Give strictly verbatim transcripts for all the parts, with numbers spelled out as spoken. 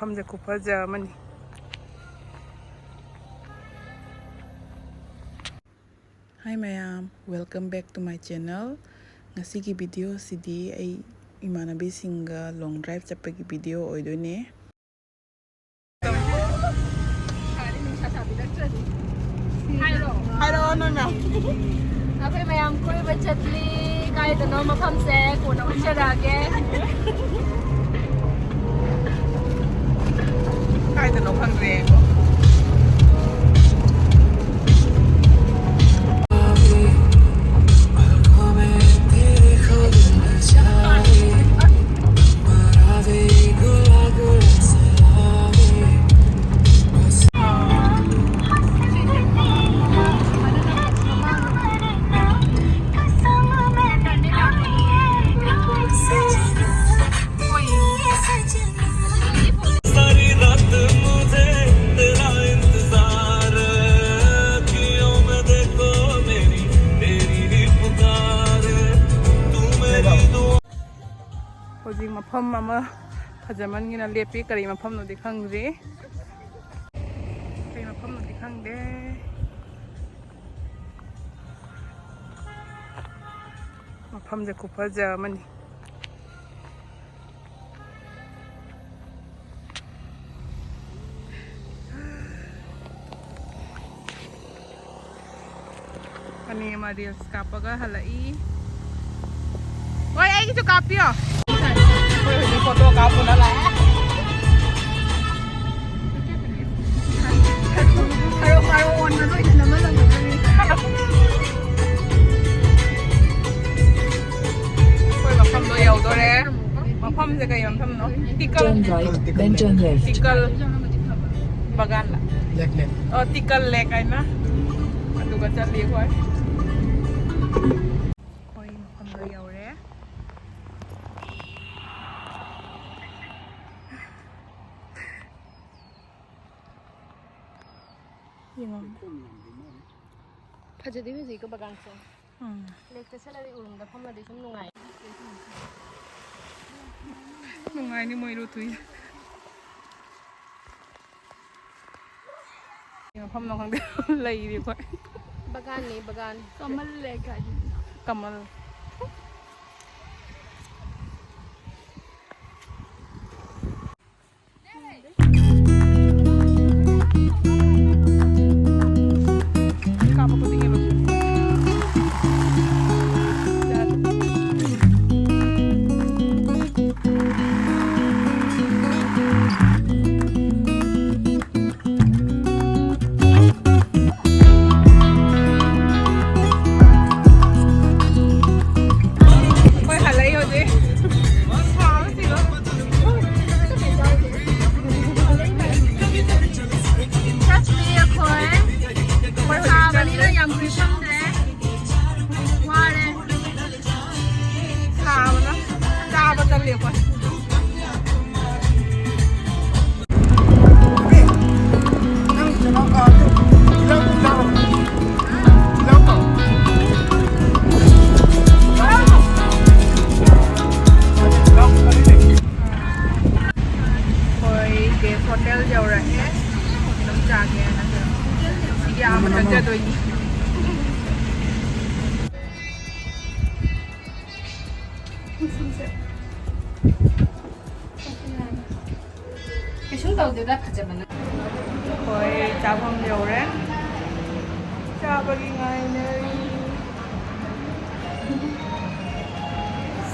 ꯃꯐꯝꯁꯦ ꯈꯨꯐꯖ ꯑꯃꯅꯤ꯫ Hi ꯃꯌꯥꯝ, welcome back to my channel. ꯉꯁꯤꯒꯤ video ꯁꯤꯗꯤ ꯑꯩ ꯏꯃꯥꯟꯅꯕꯤꯁꯤꯡꯒ long drive ꯆꯠꯄꯒꯤ video ꯑꯣꯏꯗꯣꯏꯅꯦ꯫ ꯍꯥꯏꯔꯛꯑꯣ ꯅꯣꯏ ꯃꯌꯥꯝ꯫ ꯑꯩꯈꯣꯏ ꯃꯌꯥꯝ ꯀꯣꯏꯕ ꯆꯠꯂꯤ꯫ ꯀꯥꯏꯗꯅꯣ ꯃꯐꯝꯁꯦ ꯀꯣꯟꯅ ꯎꯠꯆꯔꯛꯑꯒꯦ꯫ ꯀꯥꯏꯗꯅꯣ ꯈꯪꯗ꯭ꯔꯦ꯫ ꯍꯧꯖꯤꯛ ꯃꯐꯝ ꯑꯃ ꯐꯖꯃꯟꯒꯤꯅ ꯂꯦꯞꯄꯤ꯫ ꯀꯔꯤ ꯃꯐꯝꯅꯣꯗꯤ ꯈꯪꯗ꯭ꯔꯤ꯫ ꯀꯔꯤ ꯃꯐꯝꯅꯣꯗꯤ ꯈꯪꯗꯦ꯫ ꯃꯐꯝꯁꯦ ꯈꯨꯐꯖ ꯑꯃꯅꯤ꯫ ꯑꯅꯤ ꯑꯃ reels ꯀꯥꯞꯄꯒ ꯍꯜꯂꯛꯏ꯫ ꯍꯣꯏ, ꯑꯩꯒꯤꯁꯨ ꯀꯥꯞꯄꯤꯌꯣ꯫ ꯑꯩꯈꯣꯏ ꯍꯧꯖꯤꯛ photo ꯀꯥꯞꯄꯨꯅ ꯂꯥꯛꯑꯦ꯫ ꯀꯔꯣ ꯀꯔꯣ ꯑꯣꯟꯕꯗꯣ ꯑꯣꯏꯅ ꯅꯝꯍꯜꯂꯝꯒꯗꯕꯅꯤ꯫ ꯑꯩꯈꯣꯏ ꯃꯐꯝꯗꯣ ꯌꯧꯗꯣꯔꯦ꯫ ꯃꯐꯝꯁꯦ ꯀꯩ ꯃꯐꯝꯅꯣ? ꯇꯤꯀꯜ꯫ Turn right, then turn left. ꯇꯤꯀꯜ ꯕꯒꯥꯟꯂ? Lake, lake. ꯑꯣ, ꯇꯤꯀꯜ lake ꯍꯥꯏꯅ꯫ ꯑꯗꯨꯒ ꯆꯠꯂꯤ ꯑꯩꯈꯣꯏ꯫ ꯑꯩꯈꯣꯏ ꯃꯐꯝꯗꯣ ꯌꯧꯔꯦ꯫ ꯌꯦꯡꯉꯣ꯫ ꯐꯖꯗꯤ ꯐꯖꯩꯀꯣ ꯕꯒꯥꯟꯁꯦ꯫ ꯎꯝ꯫ Lake ꯇ ꯆꯠꯂꯗꯤ ꯎꯔꯨꯝꯗ ꯐꯝꯃꯗꯤ ꯁꯨꯝ ꯅꯨꯡꯉꯥꯏ꯫ ꯅꯨꯡꯉꯥꯏꯅꯤ ꯃꯣꯏ ꯔꯨ ꯊꯨꯏ꯫ ꯃꯐꯝꯅꯣ ꯈꯪꯗꯦ꯫ ꯂꯩꯔꯤ ꯑꯩꯈꯣꯏ꯫ ꯕꯒꯥꯟꯅꯤ, ꯕꯒꯥꯟ꯫ ꯀꯃꯜ ꯂꯩ ꯀꯥꯏꯗ? ꯀꯃꯜ꯫ ꯀꯥꯞꯄ ꯈꯨꯗꯤꯡꯒꯤ ꯂꯣꯏꯁꯤꯜꯂꯤ꯫ ꯑꯩꯈꯣꯏ ꯍꯜꯂꯛꯏ ꯍꯧꯖꯤꯛ꯫ ꯁꯥꯕꯁꯤꯒ꯫ ꯆꯠꯂꯤ ꯑꯩꯈꯣꯏ꯫ ꯁꯥꯕꯅꯤꯅ ꯌꯥꯝ ꯀꯨꯏ ꯐꯝꯗ꯭ꯔꯦ꯫ ꯋꯥꯔꯦ꯫ ꯁꯥꯕꯅ ꯆꯥꯕ ꯆꯠꯂꯤ ꯑꯩꯈꯣꯏ꯫ ꯑꯩꯈꯣꯏ ꯕꯦꯁ ꯍꯣꯇꯦꯜ ꯌꯧꯔꯛꯑꯦ꯫ ꯑꯗꯨꯝ ꯆꯥꯒꯦꯅ꯫ ꯁꯤꯒꯤ ꯑꯥ ꯃꯊꯛ ꯆꯠꯇꯣꯏꯅꯤ꯫ ꯀꯩꯁꯨꯝ ꯇꯧꯗꯦꯗ, ꯐꯖꯕꯅ꯫ ꯑꯩꯈꯣꯏ ꯆꯥꯐꯝ ꯌꯧꯔꯦ꯫ ꯆꯥꯕꯒꯤ ꯉꯥꯏꯅꯔꯤ꯫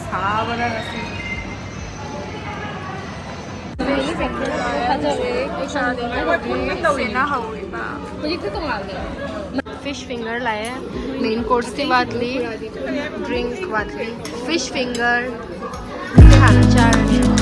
ꯁꯥꯕꯅ ꯉꯁꯤ꯫ ꯐꯖꯔꯦ꯫ ꯑꯩꯈꯣꯏ ꯄꯨꯟꯅ ꯇꯧꯔꯤꯅꯦ꯫ ꯍꯧꯔꯤꯕ꯫ ꯍꯧꯖꯤꯛꯇꯤ ꯇꯣꯉꯥꯜꯂꯦ꯫ Fish finger ꯂꯥꯛꯑꯦ꯫ Main course ꯇꯤ ꯋꯥꯠꯂꯤ꯫ Drink ꯋꯥꯠꯂꯤ꯫ Fish finger ꯁꯤ ꯍꯥꯟꯅ ꯆꯥꯔꯅꯤ꯫